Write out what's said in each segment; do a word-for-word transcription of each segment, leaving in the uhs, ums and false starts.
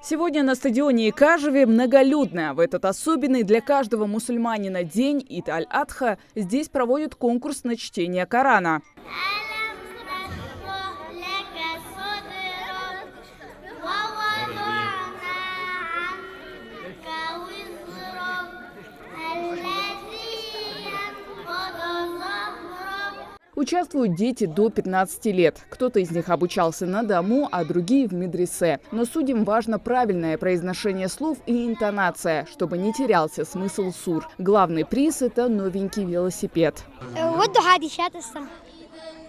Сегодня на стадионе Икажеви многолюдно. В этот особенный для каждого мусульманина день, Ид Аль-Адха, здесь проводят конкурс на чтение Корана. Участвуют дети до пятнадцати лет. Кто-то из них обучался на дому, а другие в медресе. Но судьям важно правильное произношение слов и интонация, чтобы не терялся смысл сур. Главный приз — это новенький велосипед. Э, вот духа десятый стал.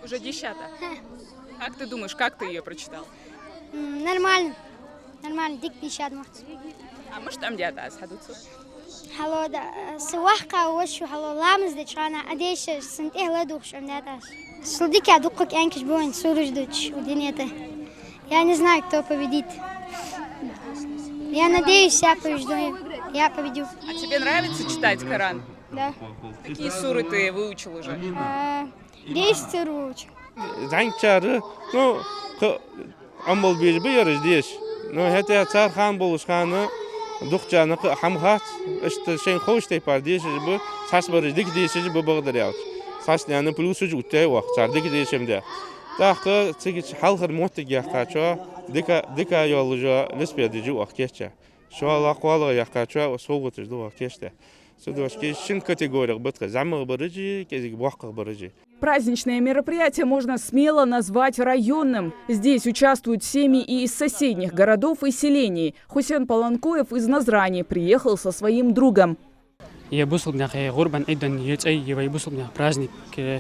Уже десятая? Ха. Как ты думаешь, как ты её прочитал? М, нормально. Нормально, дика дийшад мац. А мишта Ӏомадаьд аз, хьадувцал? Хьалха да, са воккха воша хьалха ламаз деча хана, а деша сона тӀехьа ладувгӀаш Ӏомадаьд аз. Сул дика дукха кӀаьнкаш ба вайна сураш дувцаш укх дунен тӀа. Я не знаю, кто победит. Я надеюсь, я побеждаю. Я победю. А тебе нравится читать Коран? Да. Какие суры ты выучил уже? А, десять суров выучил. ЗӀамагӀчар, ну, кхы Ӏомабала безаш ба ераш деша. Ну, хӀаьта цар хана болча хана дукхачарна кхы а хӀама хац, иштта шоашта ховча тайпара дешаш ба, цхьабараш дика дешаш ба, бакъдар аьлча. Цхьабараш плюсаш оттаяьй оаха, цар дика дешаш ма дий. ТӀаккха цига хьалхара моттиг яьккхачоа, дика, дика йолаш йола велосипед я оаха кийчъяь. ШоллагӀа, кхоалагӀа яьккхачоа совгӀаташ да оаха кийчдаь. Цудухьа шин категореш ба тха: зӀамагӀбараш а, кӀезига боккхагӀбараш а. Праздничное мероприятие можно смело назвать районным. Здесь участвуют семьи и из соседних городов и селений. Хусен Паланкоев из Назрани приехал со своим другом. Ер бусалба наьха ГӀурбан Ӏид, ер цӀай, ер вай бусалба наьха праздник, э,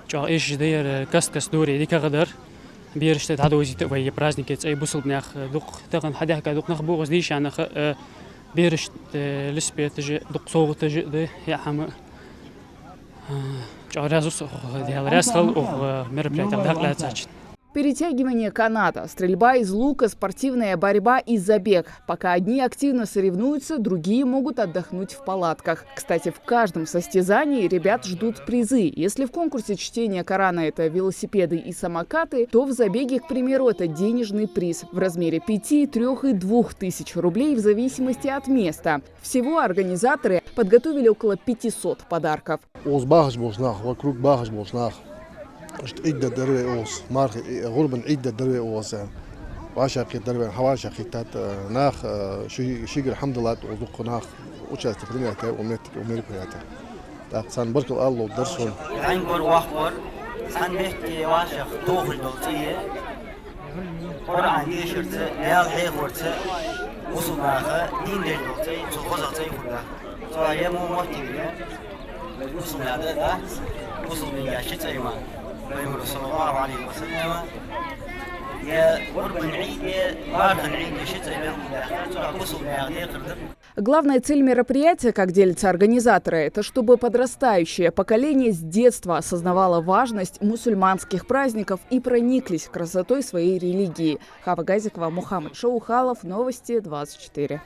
чӀоагӀа эшаш да ер, э, каст-каста дора дикагӀа дар. Берашта дӀадовзийта вай ер праздник, ер цӀай бусалба наьха, э, дукха тахан хьадаьхка дукха нах ба укхаза дийша нах, э, берашта, э, велосипедаш а, дукха совгӀаташ а да, яа хӀама. Э, чӀоагӀа раьза ва со, Даьла раьза хилва укх, э, мероприятель дакъа лаьцача. Перетягивание каната, стрельба из лука, спортивная борьба и забег. Пока одни активно соревнуются, другие могут отдохнуть в палатках. Кстати, в каждом состязании ребят ждут призы. Если в конкурсе чтения Корана это велосипеды и самокаты, то в забеге, к примеру, это денежный приз в размере пяти, трёх и двух тысяч рублей в зависимости от места. Всего организаторы подготовили около пятисот подарков. Укхаза бахаш болча наха, вокруг бахаш болча наха. Иштта Ӏид дар вай укхаза, мархий, э, ГӀурбан Ӏид дар вай укхаза. ВӀашагӀкхетар вайна, хьавӀашагӀкхийттад, э, нах, э, ши-, шийгара хӀама диллад укхаза дукха нах участие принять яь укх метте, укх мероприятие. ТӀаккха царна баркал ала ловргдар сона. ГӀайнгара, воккхагӀвар, цхьан метте вӀашагӀтохаш дола цӀи я. Къуръан дешарца, Даьла хьехорца, бусалба наха дийна деш дола цӀай, цул хозагӀа цӀай хургдац. Цо ер мо моттиг я, бусалба наьха да, бусалба наьха ши цӀай ма. Пайхамара, саллаллахӀу Ӏалайхи ва саллам, ер ГӀурбан Ӏид а, мархан Ӏид а ши цӀай белгалдаьккхар, цо бусалба наьха декхар да. Главная цель мероприятия, как делятся организаторы, это чтобы подрастающее поколение с детства осознавало важность мусульманских праздников и прониклись красотой своей религии. Хава Газикова, Мухаммад Шаухалов, Новости двадцать четыре.